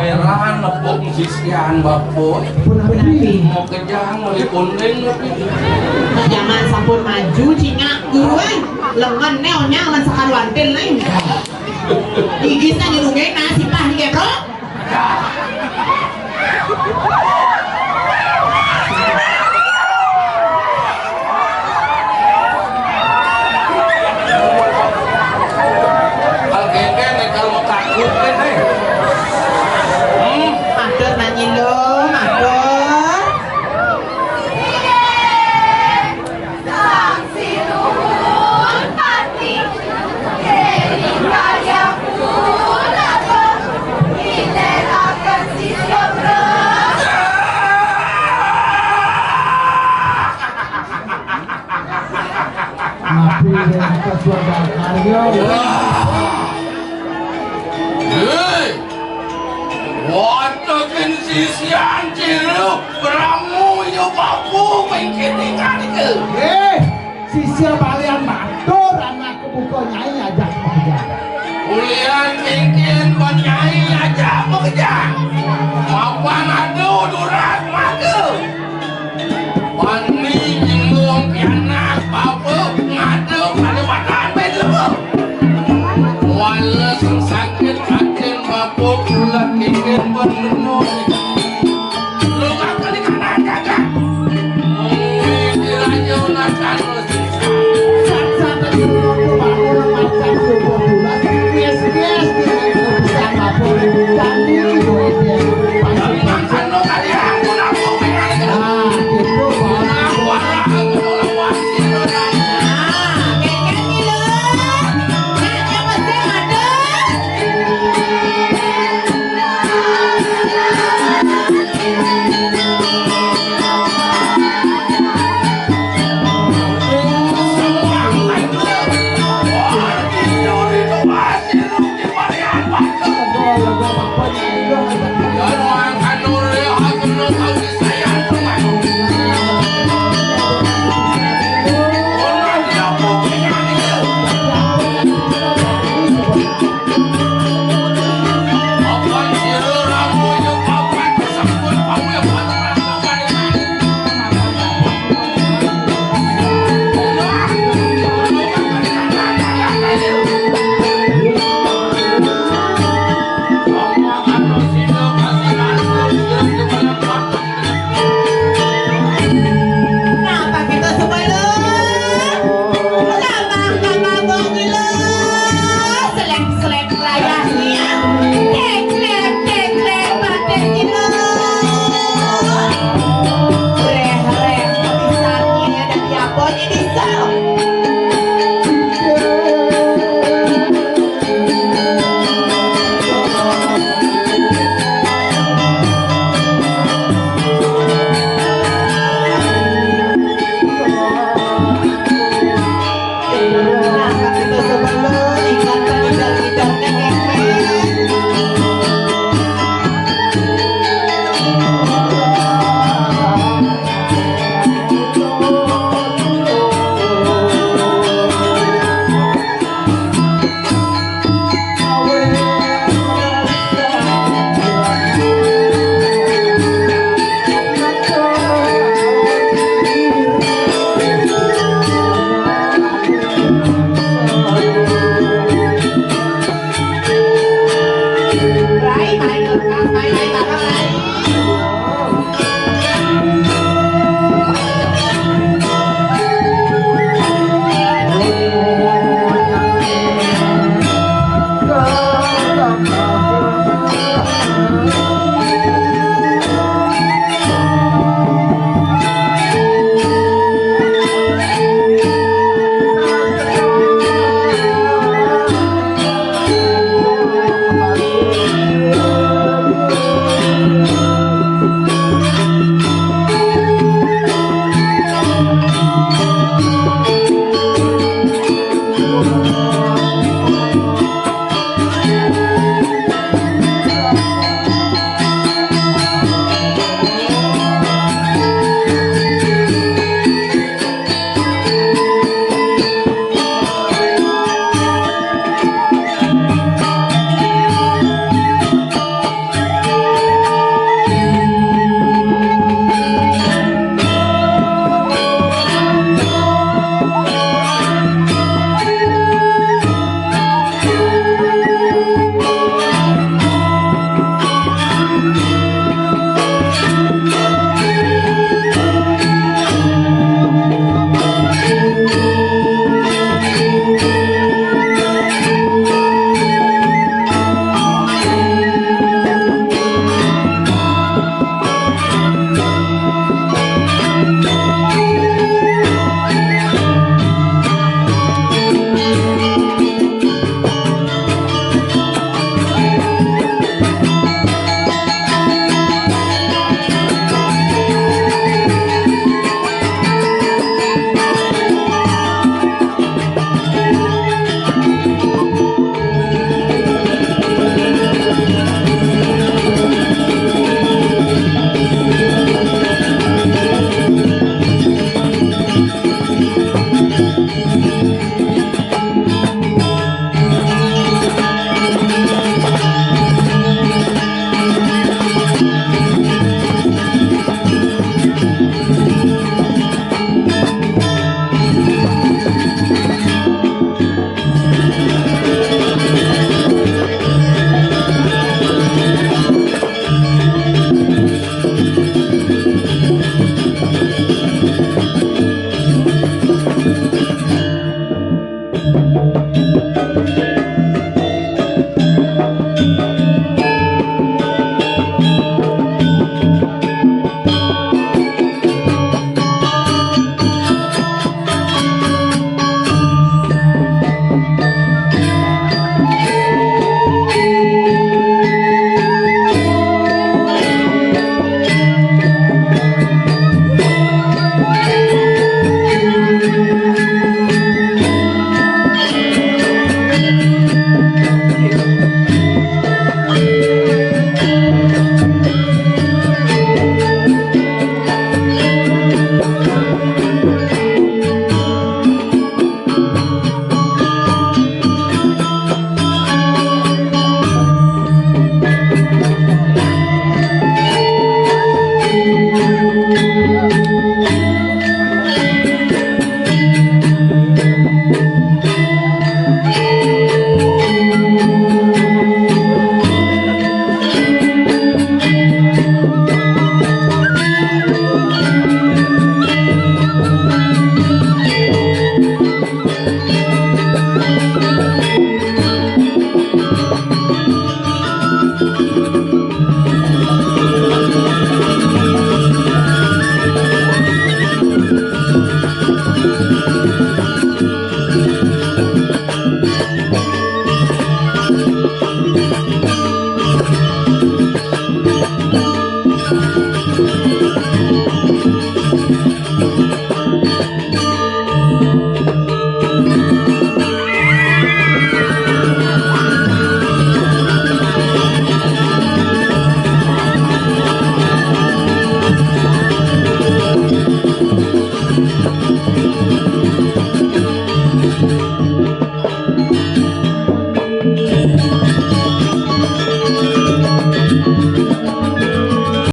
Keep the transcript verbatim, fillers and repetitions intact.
Heran nepuk sisian bapak. Pun api. Mau kejang, mau dipunding tapi. Nah, zaman sampun maju, cingak, guru, eh. Lengan, né, onyang, lengan sakaluantin, né. Gigisnya nyelunge, nah, sipah, nih, bro. Al genggen nih kalau mau takut nih. Hmm. Matur nanyilo, matur. Sang Sinuhun Pati Dewi Kayapun Agung Niteraken Sisya Brahma. Nabi Rena Ketua Karya. Hei, wonten sisian cilik Pramu ya bapu mengkene kanike. Eh, sisya balian matur anak kebuka nyai ajak pekerjaan. Ulian mungkin ban nyai ajak pekerjaan. Mapan adu durak maka. Wani nyinggung pianak bapu ngadu pada wadah betul. Wala sing sakit atin bapu kula kengken ban menung. Lu bakal dikena jaga. Mungkin dirayu nakan lu sisa. Sat-sat aja lu waktu bangun macam subuh bulan. Yes, yes, dia itu bisa bapu. Tadi itu dia. Pasti. Makan lu kali ya, aku lapuk. Ah, gitu, Pak. Napa kita sebelum? Napa, napa, bongilo? Selek-selek rayahnya. Ceklek, ceklek, batin gilo. Reh, reh, kebisaannya dari apa jadi sel?